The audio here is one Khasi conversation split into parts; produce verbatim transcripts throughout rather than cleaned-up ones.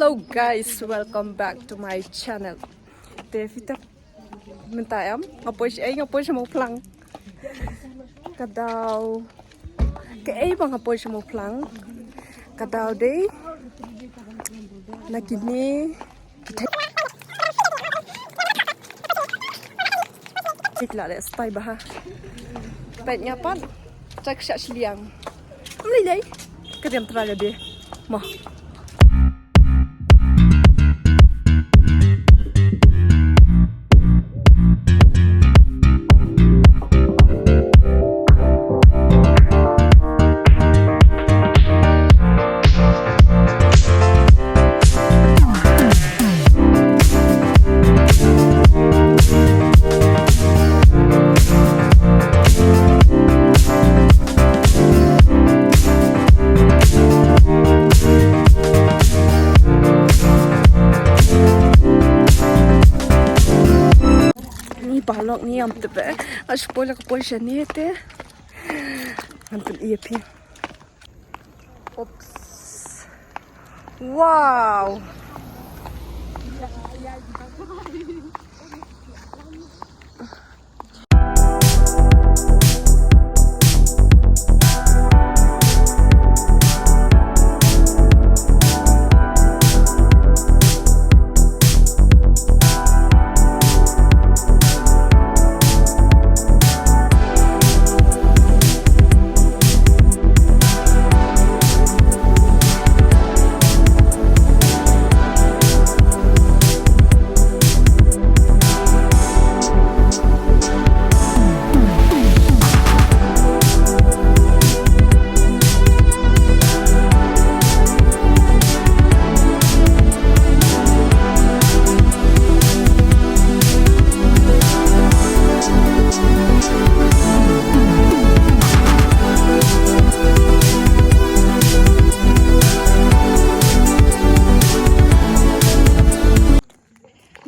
Hello guys, welcome back to my channel. Te phi tip mynta em, nga poi sha, eh, nga poi sha Mawphlang. Ka daw kaei ba nga poi sha Mawphlang? Ka daw dei na kine ki thei. Thik la de stai ba ha. Peit nga pat. Chak sha shiliang. Mlei lei. Ka diam tra le de. Ma. Ni balok ni am tebe. Ash pole ko pole shani te. Antum iya pi. Oops. Wow.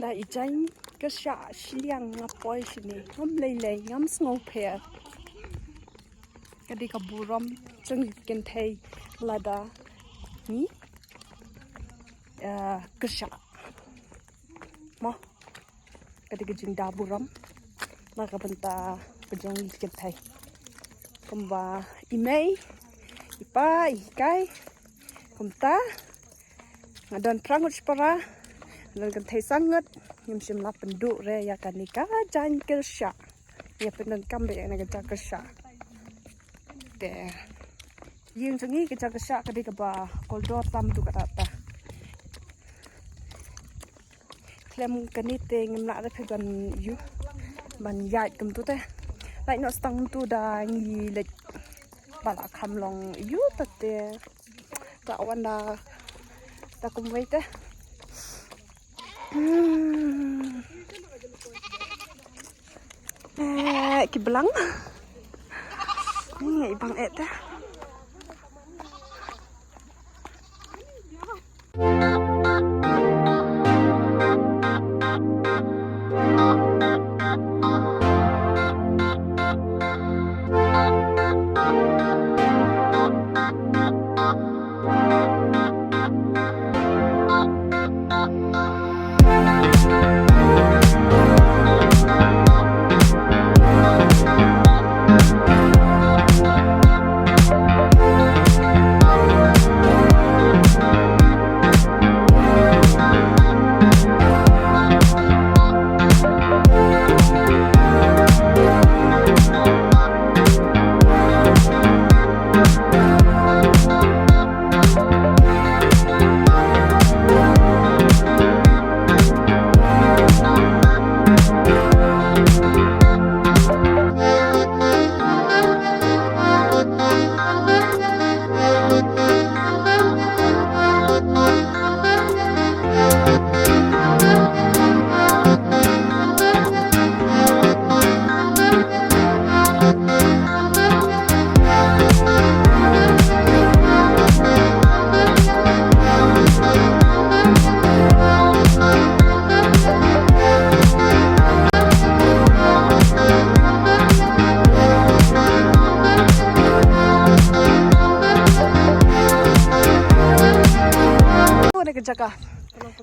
Da i jaiñ kyrsha shiliang nga poi shini, ngam lei lei, ngam sngewpher. Ka dei ka burom jong ki kynthei lada ngi, eh, kyrsha. Mo, ka dei ka jingda burom na ka bynta ka jong ki kynthei. Kumba i mei, i pa, i hikai, kumta nga don phra ngut shipara, nga don kynthei san ngut, ngim shym la pynduh re ïa kane ka jaiñ kyrsha. Ïa pyndonkam beit ïa kane ka jaiñ kyrsha. Te ïing jong ngi ka jaiñ kyrsha ka dei kaba kordor tam tu kata ta. Khlem kane te ngim lah re phi ban ïoh ban ïaid kumtu te. Lait noh stang tu da ngi leit ba la kham long ïoh ta te. Ta wan da, da kumwei te. Hmm. Eh, ki blang. Ni i bang eh te.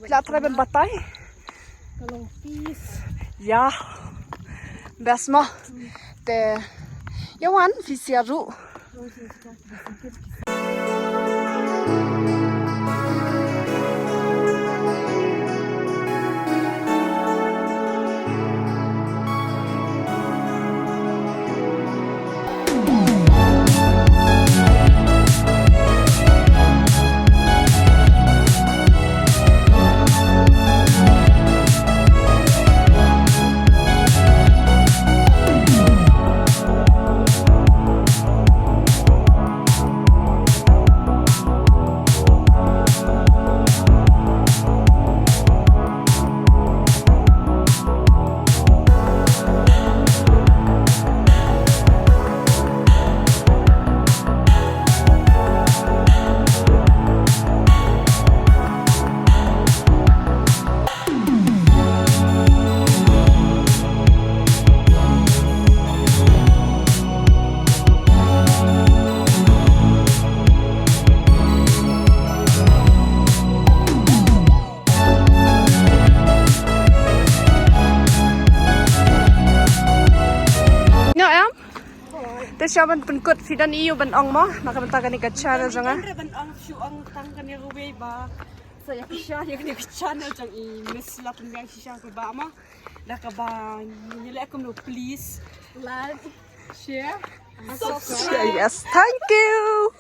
La try ban batai. Ka long peace. Ya. Best mo. Te ïa wan phi sha ruh. Nyo em? Te sha ban pynkut phi don ïa u ban ong mo na ka bynta kane ka channel jong nga. Ban ong shu ong tang kane ruwei ba. Sa ïa phi sha ïa kane ka channel jong i Miss Love Pynbiang shisha ka ba mo. Da ka ba ngi leh kumno, please like, share, and subscribe. Yes, thank you.